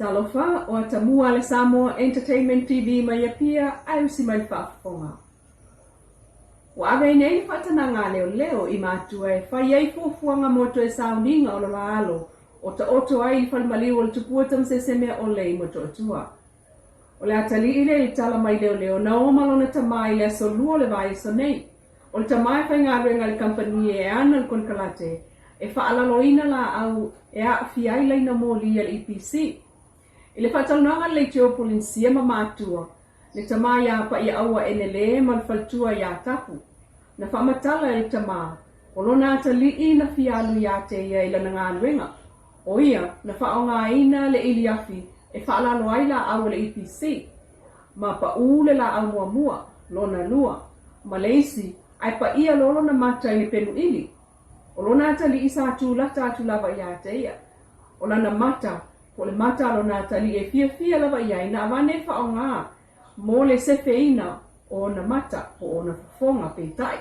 Talofa, o Atamua a le Samoa Entertainment TV mai Apia ae usi mai le faafofoga. Ua ave ai nei le faatanaga a leoleo i matua e fai ai fuafuaga mo toe sauniga o lo la alo o taoto ai i le falemaliu o le Tupua Tamasese-Meaole i Motootua. O le atalii lea i le tala mai leoleo na o ma lona tama i le aso Lua o le vaiaso nei. O le tama e faigaluega i le kamupani e ana le konekarate e faalaloina laau e aafia ai laina moli a le EPC. I le faatalanoaga a le Leitio Polenisia ma matua, le tama iā Pa'iaʻaua Enele ma le faletua iā Tapu, na faamatala e le tama, o lona atalii na fia alu iā te ia i lana galuega, ʻO ia na faaaogaina le ʻili afi e faalalo ai lāʻau a le EPC. Ma paʻū le lāʻau muamua, lona lua, ma le isi, ae paʻia loa lona mata i le penu ʻili. ʻO lona atalii sa tūlata atu lava iā te ia. ʻO lana mata, po o le mata a lona atalii e fiafia lava i ai na avane e faaaoga mo le sefeina o ona mata po o ona fofoga, peitai.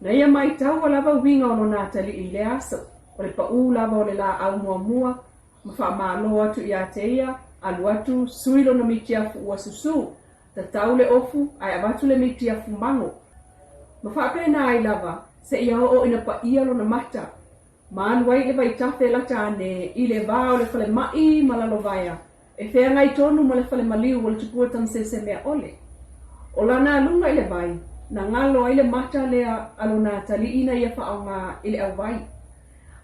Na ia maitaua lava uiga o lona atalii i lea aso, o le paʻū lava o le lāʻau muamua ma faamalo atu iā te ia, alu atu, sui lona mitiafu ua susū, tatau le ofu ae avatu le mitiafu mago. Ma faapena ai lava, seia oo ina paʻia lona mata. Ma alu ai le vaitafe lata ane i le va o le falemaʻi ma Lalovaea, e feagai tonu ma le fale maliu o le Tupua Tamasese-Meaʻole. ʻO lana aluga i le vai, na galo ai le mata lea a lona atalii na ia faaaoga i le ʻauwai.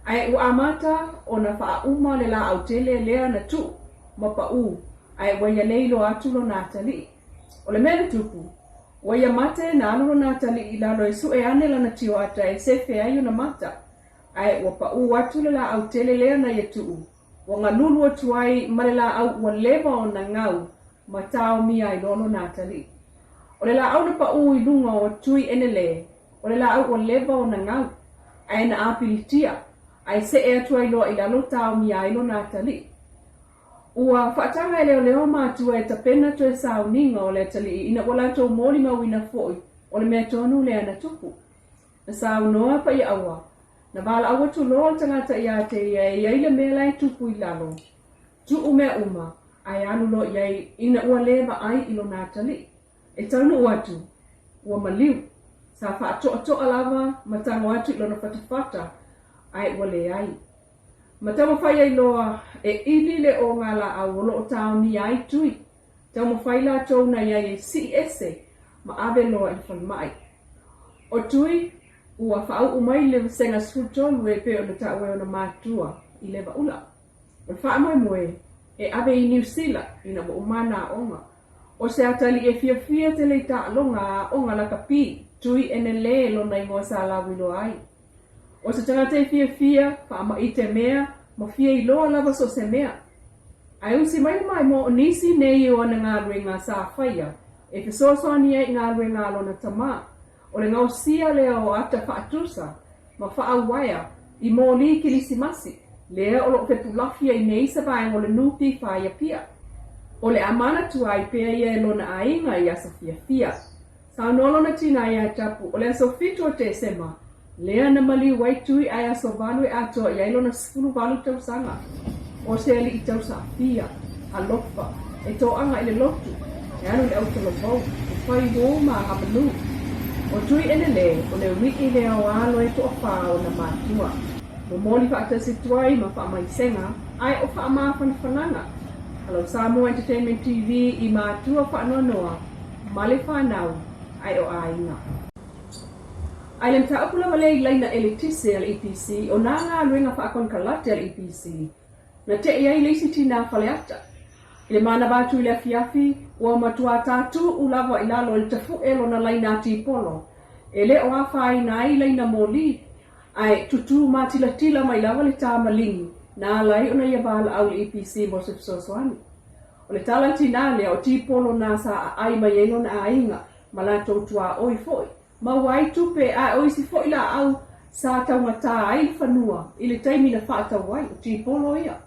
Ae ua amata ona faauma le lāʻau tele lea na tuu ma paʻū, ae ua ia le iloa atu lona atalii. ʻO le mea na tupu, ua ia mate na alu lona atalii i lalo e suʻe ane lana tioata e sefe ai ona mata, ae ua paʻū atu le lāʻau tele lea na ia tuu, ua galulu atu ai ma le lāʻau ua leva ona gau ma taomia ai loa lona atalii. ʻO le lāʻau na paʻū i luga o Tui Enelē, ʻo le lāʻau ua leva ona gau, ae na ʻāpilitia, ae seʻe atu ai loa i lalo taomia ai lona atalii. Ua faataga e leoleo matua e tapena toe sauniga o le atalii ina ua latou molimauina foi o le mea tonu lea na tupu. Na saunoa Pa'iaʻaua, na valaau atu loa le tagata iā te ia e i ai le mea la e tupu i lalo. Tuu mea uma, ae alu loa i ai ina ua lē vaai i lona atalii. E taunuu atu, ua maliu. Sa faatoatoa lava ma tago atu i lona fatafata, ae ua leai. Ma taumafai ai loa e ili le o ngā lāʻau o lo o taonia ai tui. Taumafai lātou na i ai e siʻi ese ma ave loa i le falemai. ʻO Tui, ua faauu mai le vasega 13 e pei ona taua e ona mātua i Levaʻula. O le faamoemoe, e ave i Niu Sila ina ua uma ana aoga. ʻO se atalii e fiafia tele i taaloga a aoga lakapi, Tui Enele lona igoa sa lauiloa ai. ʻO se tagata e fiafia, faamaite mea, ma fia iloa lava so o se mea. Ae usi mai le maimoa o nisi nei o ana galuega sa faia e fesoasoani ai i galuega a lona tama, o le gaosia lea o ata faatusa ma faauaea i moli Kilisimasi, lea o lo o fepulafi ai nei se vaega o le NPF i Apia. O le a manatua ai pea ia e lona aiga i aso fiafia. Saunoa lona tinā iā Tapu, o le aso 7 o Tesema, lea na maliu ai Tui ae aso 8 e atoa i ai lona 18 tausaga. O se aliʻi tausaafia, alofa, e toaga i le lotu, e alu i le autalavou, e fai hou ma Hapanuu. ʻO Tui Enelē, o le uiʻi lea o alo e toafā ona mātua. Momoli faatasi tuai ma faamaisega, ae o faamafanafanaga. Hello Samoa Entertainment TV i mātua faanoanoa ma le whanau ae o aiga. Ae le mataupu lava lea i laina eletise a le EPC, o nā galuega faakonekarate a le EPC, na teʻi ai le isi tinā faleata. I le manava atu i le afiafi, ua matuā tātūʻu lava i lalo i le tafuʻe lona laina tīpolo, e le o afaina ai laina moli, ae tutū mātilatila mai lava le tā maligi, na ala ai ona ia valaau i le EPC mo se fesoasoani. O le tala tinā lea o Tīpolo nā sa aʻai mai ai lona aiga ma latou tuaoi foi, maua ai tupe ae o isi foi laau sa taugatā ai le fanua i le taimi na faatau ai, o Tīpolo ia.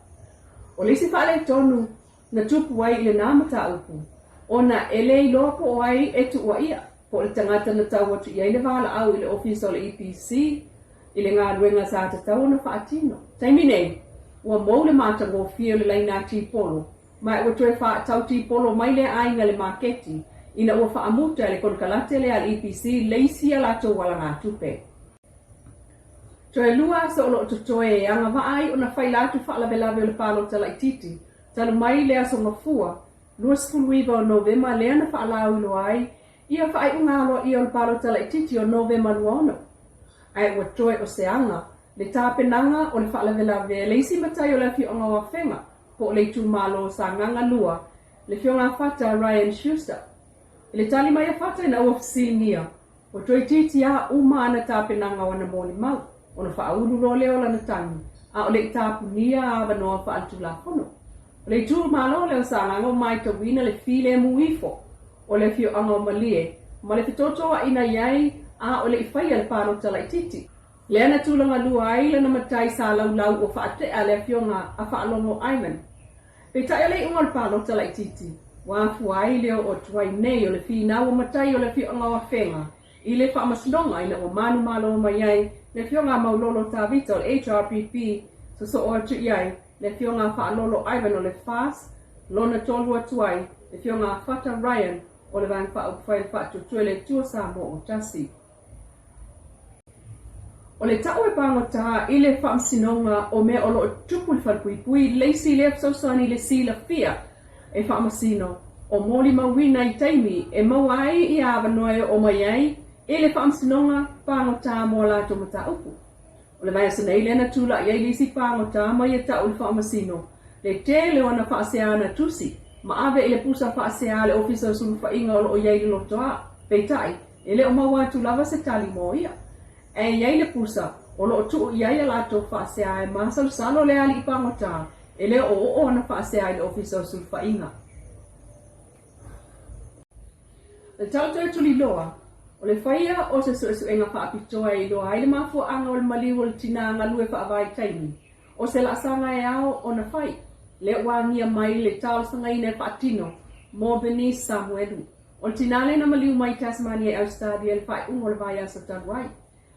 O le isi faaletonu na tupu ai i lenā mataupu, ona e le iloa po o ai e tuua ia, po o le tagata na tau atu i ai le valaau i le ofisa o le EPC i le galuega sa tatau ona faatino. Taimi nei, Ua mou le matagofie o le laina tipolo, ma ua toe faatau tipolo mai lea aiga i le maketi ina ua faamuta e le konekarate lea a le EPC le isi a latou alagatupe. Toe lua aso o lo o totoe e agavaa ai ona faila atu faalavelave o le palota laitiiti talu mai le aso Gafua 29 o Novema lea na faalauiloa ai ia faaiuga aloaia o le palota laitiiti o Novema 26. Ae ua toe o se aga le tapenaga o le faalavelave a le isi matai o le afioaga o Afega po o le itumalo o Sagaga 2, le Afioga a Fata Ryan Schuster. I le tali mai a Fata ina ua fesiligia, ua toeitiiti lava uma ana tapenaga o ana molimau, ona faaulu loa lea o lana tagi, a o le i tapunia avanoa faaletulafono. O le itumalo lea o Sagaga ua matauina le filemu ifo o le afioaga o Malie ma le fetotoaina i ai a o le i faia le palota laitiiti. Lea na tulaga lua ai lana matai sa laulau ua faatea le afioga a Faalogo Ivan. Peitai o le iuga o le palota laitiiti, ua afua ai le oo atu ai nei o le finau o matai o le afioaga o Afega i le faamasinoga ina ua manumalo mai ai le afioga a Maulolo Tavita o le HRPP sosoo atu i ai le afioga a Faalolo Ivan o le FAS lona tolu atu ai le afioga a Fata Ryan o le Vaega Faaupufai o le Faatuatua i le Atua Samoa ua Tasi. O le tau e pagota i le faamasinoga o mea o lo o tupu i le falepuipui le isi lea fesoasoani i le silafia e faamasino o molimauina i taimi e maua ai ia avanoa e oo mai ai i le faamasinoga pagota mo a latou mataupu. O le vaiaso nei lea na tulai ai le isi pagota ma ia tau i le faamasino le tele o ana faasea ana tusi ma ave i le pusa faasea a le Ofisa o Sulufaiga o lo o i ai i le Lotoa. Peitai, e le o maua atu lava se tali mo ia. Ae i ai le pusa o lo o tuu i ai a latou faasea e masalosalo le alii pagota e le o oo ana faasea i le Ofisa o Sulufaiga. Le tau toe tuliloa, o le faia o se suesuega faapitoa e iloa ai le mafuaaga o le maliu o le tinā galue faavaitaimi, o se laasaga e ao ona fai, lea ua agia mai le talosagaina e faatino mo Bernice Samuelu. O le tinā lea na maliu mai Tasmania i Ausetalia i le faaiuga o le vaiaso talu ai.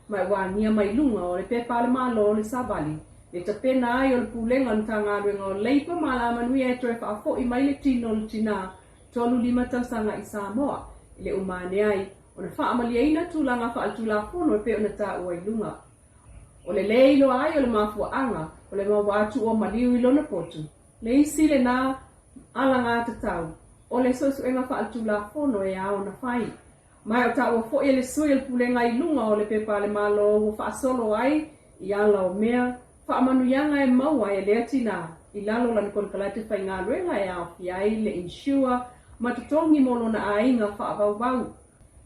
Ma ua agia mai luga o le pepa a le Malo o le Savali, le tapena ai o le Pulega o le Matagaluega o Leipa ma Alamanuia e toe faafoi mai le tino o le tinā 35 tausaga i Samoa, i le uma ane ai ona faamalieina tulaga faaletulafono e pei ona taua i luga. O le lē iloa ai o le mafuaaga o le maua atu ua maliu i lona potu, le isi lenā alagatatau o le suesuega faaletulafono e ao ona fai. Ma e o taua foi e le sui o le Pulega i luga o le pepa a le Malo ua faasolo ai i ala o mea faamanuiaga e maua ai e lea tinā i lalo o lana konekarate faigaluega e aofia ai le insure ma totogi mo lona aiga faavauvau.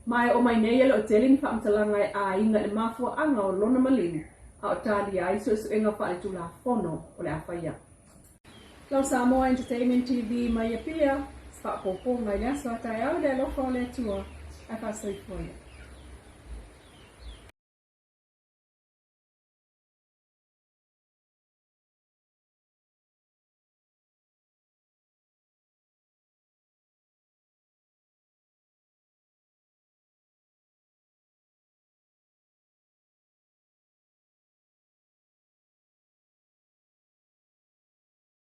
Ma e oo mai nei e le o tele ni faamatalaga e aiga i le mafuaaga o lona maliu a o talia ai suesuega faaletulafono o le a faia. Lau Samoa Entertainment TV mai Apia, se faaopoopoga i le aso a taeao i le alofa o le Atua, ae faasoifua ia.